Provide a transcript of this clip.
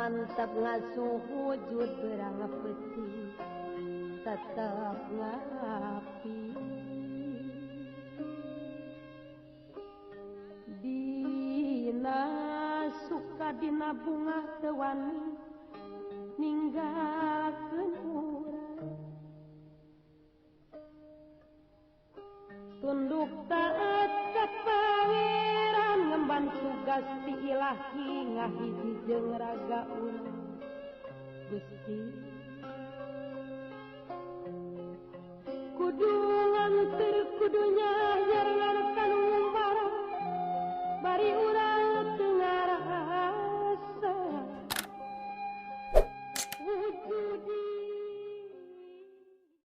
Mantap ngasuhujud berang peti tetap ngapi dina suka dina bunga teu wani ninggalkeun urang tunduk taat ka pangeran ngemban tugas ti ilahi ngahiji jeung raga urang Gusti.